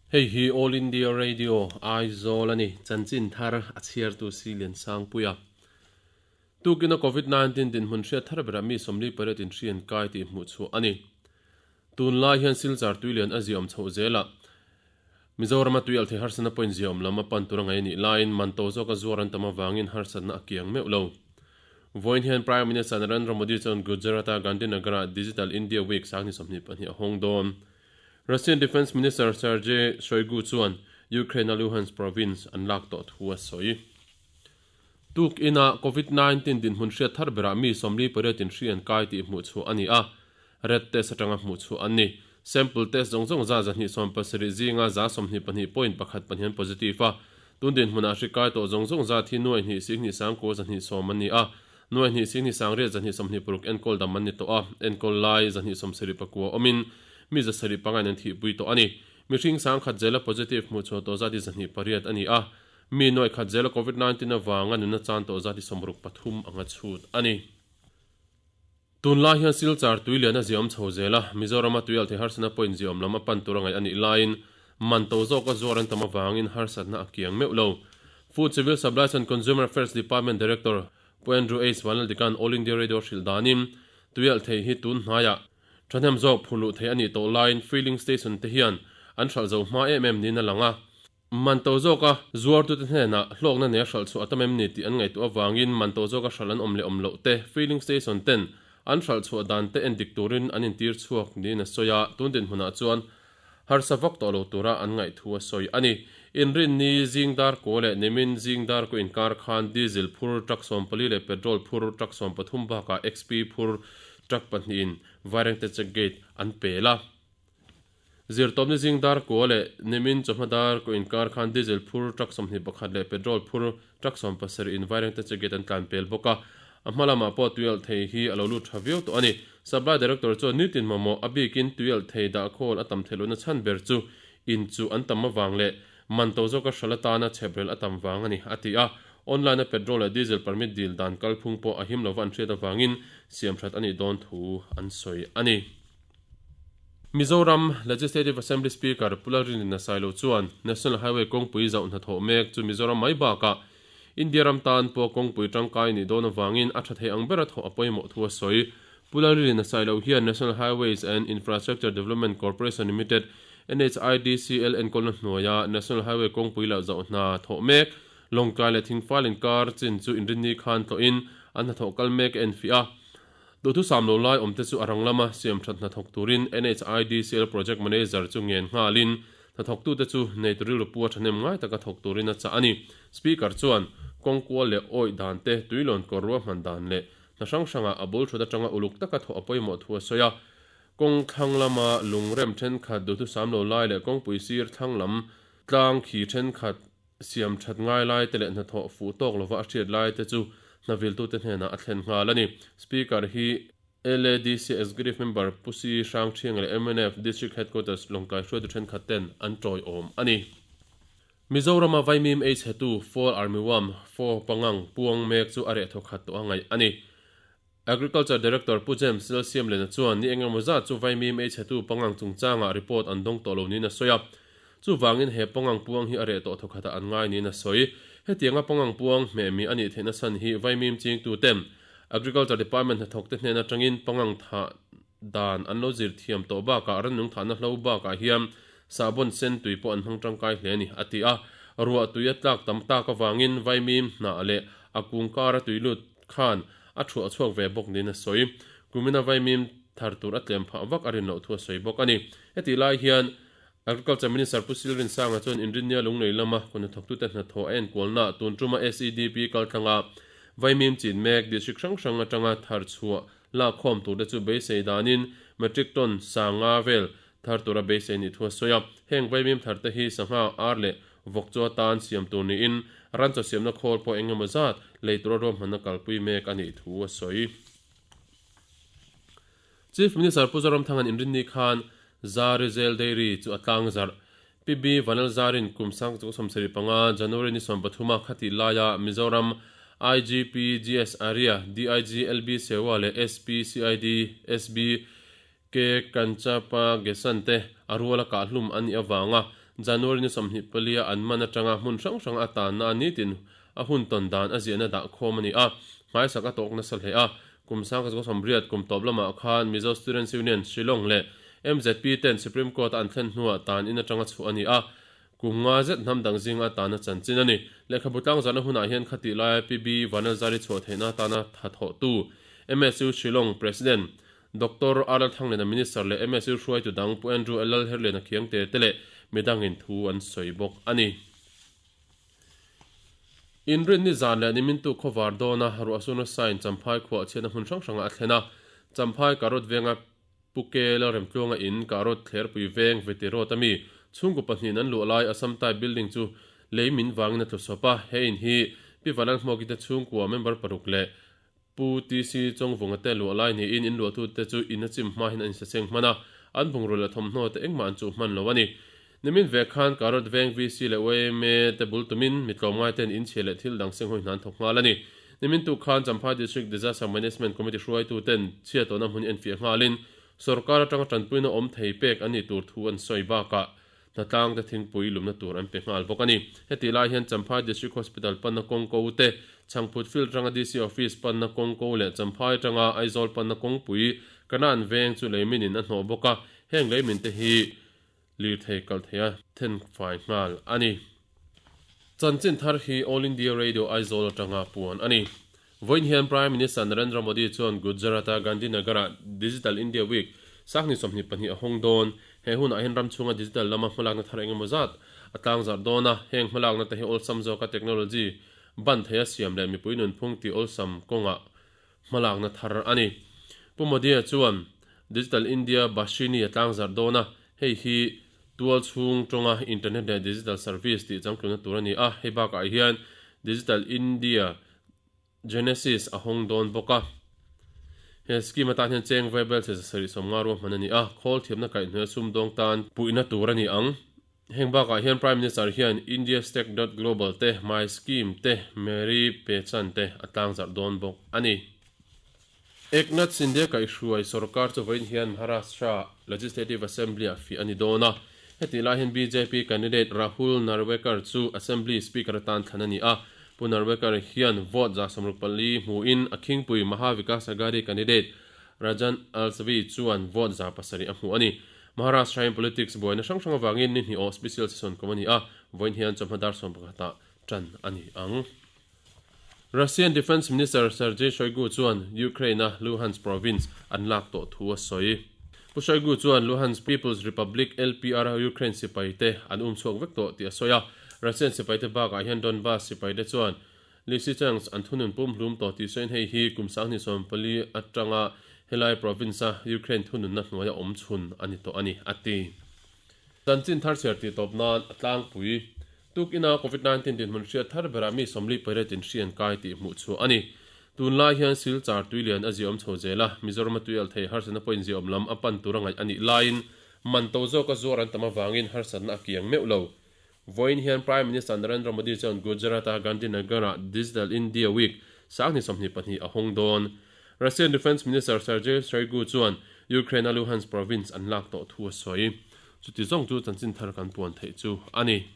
Hei hi All India Radio, Aizawl a ni. Chanchin thar a chhiartu si Liansangpuia. Tukina Covid 19 dinhmun hriat thar berah mi 48 in hri an kai tih hmuh chhuah a ni. Tunlai hian Silchar tuilian a ziaawm chhoh zel a, Mizorama tui alh thei harsatna pawhin ziaawm lam a pan tur a ngaih a nih laiin man to zawka zuar an tam avangin harsatna a kiang meuh lo. Vawiin hian Prime Minister Narendra Modi chuan Gujarat-a Gandhinagar-ah Digital India Week sangni 22 a hawng dawn. Russian Defence Minister Sergei Shoigu chuan Ukraine-a Luhansk province an lak tawh thu a sawi. Tuk ina Covid 19 dinhmun hriat thar berah mi 48 in hri an kai tih hmuh chhuah a ni a, rat test atanga hmuh chhuah an ni. Sample test zawng zawng za 270 zinga 122 point pakhat pahnih an positive a, tun dinhmunah hri kai tawh zawng zawng za thi nuai hnih sing hnih sang kua 210 an ni a, nuai hnih sing hnih sang riat 226 enkawl dam an ni tawh a, enkawl lai 279 awmin mi 75 in an thihpui tawh a ni. Mihring sangkhat zela positive hmuh chhuah tawh zat hi 208 a ni a, Mi nuaih khat zela Covid 19 avanga nunna chan tawh zat hi 63 anga chhut a ni. Tunlai hian Silchar tui lian a ziaawm chho zel a, Mizorama tui alh thei harsatna pawhin ziaawm lam a pan tur a ngaih a nih laiin man to zawka zuar an tam avangin harsatna a kiang meuh lo. Food Civil Supplies and Consumer Affairs Department Director Pu Andrew H. Vanlaldikan All India Radio hrilh danin tui alh thei hi tun hnaiah thahnem zawk phur luh theih a nih tawh laiin filling station te hian an hralh zo hma em em niin a lang a. Man to zawka zuartute hnenah hlawkna nei a hralh chhuah a tam em ni tih an ngaihtuah avangin man to zawka hralh an awm leh awm loh te filling station ten an hralh chhuah dan te en dik turin an intir chhuak niin a sawi a, tun dinhmunah chuan harsa vak tawh lo tura an ngaih thu a sawi a ni. Inrinni zing dar kua leh nimin zing dar kua inkar khan diesel phur truck 14 leh petrol phur truck 13 bakah XP phur truck pahnihin Vairengte check gate an pel a. Zirtawpni zing dar kua leh nimin chawhma dar kua inkar khan diesel phur truck 21 leh petrol phur truck 17 in Vairengte check gate an tlan pel bawk a. A hma lamah pawh tui alh thei hi a lo lut tha viau tawh a ni. Supply Director chuan nitin mamawh a bikin tui alh thei dah khawl a tam theih lohna chhan ber chu in chu an tam avang leh man to zawka hral atana chheprel a tam vang a ni, a ti a. Online a petrol leh diesel permit dil dan kalphung pawh a him lova an hriat avangin siamthat a nih dawn thu an sawi a ni. Mizoram Legislative Assembly Speaker Pu Lalrinlina Sailo chuan National Highway kawngpui zauh hnathawh mek chu Mizoram mai bakah India ram tan pawh kawngpui tangkai nih dawn avangin a tha thei ang bera thawh a pawimawh thu a sawi. Pu Lalrinlina Sailo hian National Highways and Infrastructure Development Corporation Limited, NHIDCL, enkawlna hnuaia National Highway kawngpui lah zauh hna thawh mek Lawngtlai leh Thingfal inkar chin chu inrinni khan tlawhin an hnathawh kal mek a enfiah a. Duhthusam lo lai awmte chu a rang lama siam that hnathawk turin NHIDCL Project Manager chu ngen nghalin hnathawktute chu neitu rilru pu a thahnem ngai taka thawk turin a chah a ni. Speaker chuan kawng kual leh awih dan te, tuilawn kawr ruahman dan leh hna hrang hrangah a bul thut atanga uluk taka thawh a pawimawh thu a sawi a. Kawng thlang lama lungrem thenkhat duhthusam lo lai leh kawngpui sir thlang lam tlang khi thenkhat Siam that ngai lai te leh hnathawh fuh tawk lova a hriat lai te chu hnaviltute hnenah a thlen nghal a ni. Speaker hi LADC Executive Member Pu Si Hrangthiang leh mnf District Headquarters Lawngtlai hruaitu thenkhat ten an tawiawm a ni. Mizorama vaimim ei chhetu Fall Armyworm, Fo Pangang, puang mek chu a reh thawkhat tawh a ngaih a ni. Agriculture Director Pu James Lalsiamlena chuan ni engemaw zat chu vaimim ei chhetu pangang chungchangah report an dawng tawh lo niin a sawi a. Chuvangin he pangang puang hi a reh tawh thawkhatah an ngai niin a sawi. Hetianga pangang puang hmehmi a nih theihna chhan hi vaimim chingtuten Agriculture Department hnathawkte hnen atangin pangang thah dan an lo zir thiam tawh bakah rannung thahna hlo bakah hian sahbawn sen tui pawh an hmang tangkai hle a ni, a ti a. Ruah tui a tlak tam tak avangin vaimim hnah leh a kung kara tui lut khan a thuah chhuak ve bawk niin a sawi. Kumina vaimim thar tur a tlem phah vak a rin loh thu a sawi bawk a ni. Hetih lai hian Agriculture Minister Pu Silrin Sanga chuan Inrinnia Lunglei lama kawhnathawktute hnathawh a enkualna tun tuma SEDP kaltlanga vaimim chin mek district hrang hrang atanga thar chhuah lakkhawm turte chu beisei danin metric ton sanga vel thar tura beisei nih thu a sawi a. Heng vaimim tharte hi sangha, ar leh vawk chu atan siam tur niin ranchaw siamna khawl pawh eng emaw zat lei tura ruahmanna kalpui mek a nih thu a sawi. Chief Minister Pu Zoramthanga'n inrinni khan Zari Zel Dairy chu a tlang zarh. PB Vanlalzarin kum 1975 January ni 13 a khatih laia Mizoram IGP GS Arya, DIG LB Sewa leh SP CID SB Ke Kanchapa Gesan te a ruala kah hlum a nih avanga January ni 24 a an man atanga hmun hrang hrang a tanna a nitin a hun tawn dan a ziahna dah khawm a ni a, hmaisak a tawk nasa hle a. Kum 1980 kum tawp lamah khan Mizo Students Union, Shillong leh mzp ten Supreme Court a an thlen hnuah tan in atanga chhuah a ni a, kum nga zet hnam dang zinga a tana chanchin a ni. Lehkhabu tlangzarhna hunah hian khatih laia PB Vanlalzari chhuah theihna atana thathawhtu MSU Shillong President Doctor RL Thanglena Minister leh MSU hruaitu dang Pu Andrew L Lalherliana Khiangte te leh midangin thu an sawi bawk a ni. Inrinni zan leh nimintu khawvar dawna ruahsuna sign Champhai khuah chhiatna hmun hrang hrangah a thlen a, Champhai Karot venga Puke Lalremtluanga in Karot Thlerpui veng Veti Road a mi chhungkaw pahnihin an luah lai Assam Type Building chu lei min vangin a tlu sawp a, he in hi Pi Vanlalhmuaki te chhungkua member paruk leh Pu TC Chawngvunga te luah lai niin in luahtute chu in a chim hma hian an insaseng hman a, an bungrua leh thawmhnaw te engmah an chuh hman lo a ni. Nimin ve khan Karot Veng VC leh yma te bul tumin mi tlawmngai ten in chhia leh thil dang senghawi hna an thawk nghal a ni. Nimin tuk khan Champhai District Disaster Management Committee hruaitu ten chhia tawhna hmun enfiah nghalin sawrkar atanga tanpuina awm thei pek an nih tur thu an sawi bakah Hnatlang te thingpui lumna tur an pe nghal bawk a ni. Hetih lai hian Champhai District Hospital panna kawng ko te, Chhangphut Field atanga DC Office panna kawng ko leh Champhai atanga Aizawl panna kawngpui Kanan veng chu leimin in a hnawh bawk a, heng leimin te hi lirthei kal theia then fai nghal a ni. Chanchin thar hi All India Radio Aizawl atanga puan a ni. Vawiin hian Prime Minister Narendra Modi chuan Gujarat-a Gandhinagar-ah Digital India Week sangni 22 a hawng dawn. He hunah hian ram chhunga digital lama hmalakna thar eng emaw zat a tlangzarh dawn a, heng hmalakna te hi awlsam zawka technology ban theia siam leh mipui nunphung tih awlsam kawngah hmalakna thar a ni. Pu Modi-a chuan Digital India Bhashini a tlangzarh dawn a, hei hi tual chhung tawnga internet leh digital service tih changtlunna tur a ni a, hei bakah hian Digital India Genesis a hawng dawn bawk a. He scheme atan hian cheng vaibel chhe 750 ruahman a ni a, khawl thiamna kaihhnuaia sumdawng tan puihna tur a ni ang. Heng bakah hian Prime Minister hian Indiastack dot global te, My Scheme te, Meri Pehchan te a tlangzarh dawn bawk a ni. Eknath Shinde kaihhruai sorkar chu vawiin hian Maharashtra Legislative Assembly-ah fiah a ni dawn a. Hetih lai hian bjp candidate Rahul Narwekar chu Assembly Speaker atan thlan a ni a. Pu Narwekar hian vote 64 hmuin a khingpui Maha Vikas Aghadi candidate Rajan Alsavi chuan vote 700 a hmu a ni. Maharashtra hian politics buaina hrang hrang avangin ni hnih awh special session kum a ni a, vawiin hian chawhma dar 11 ah tan a ni ang. Russian Defence Minister Sergei Shoigu chuan Ukraine-a Luhansk province an lak tawh thu a sawi. Pu Shoigu chuan Luhansk People's Republic, LPR, Ukraine sipaite an um chhuak vek tawh tih a sawi a. Russian sipaite bakah hian Donbas sipaite chuan Lysychansk an thunun pumhlum tawh tih sawiin hei hi kum 2014 atanga helai province-a Ukraine thununna hnuaia awm chhun a ni tawh a ni, a ti. Chanchin thar chhiar tih tawp nan a tlangpui. Tukina Covid 19 dinhmun hriat thar berah mi 48 in hri an kai tih hmuh chhuah a ni. Tunlai hian Silchar tuilian a ziaawm chho zel a, Mizorama tuialh thei harsatna pawhin ziaawm lam a pan tur a ngaih a nih laiin man to zawka zuar an tam avangin harsatna a kiang meuh lo. Vawiin hian Prime Minister Narendra Modi chuan Gujarat-a Gandhinagar-ah Digital India Week 22 a hawng dawn. Russian Defence Minister Sergei Shoigu chuan Ukraine-a Luhansk province an lak tawh thu a sawi. Chuti zawng chu chanchin thar kan puan theih chu a ni.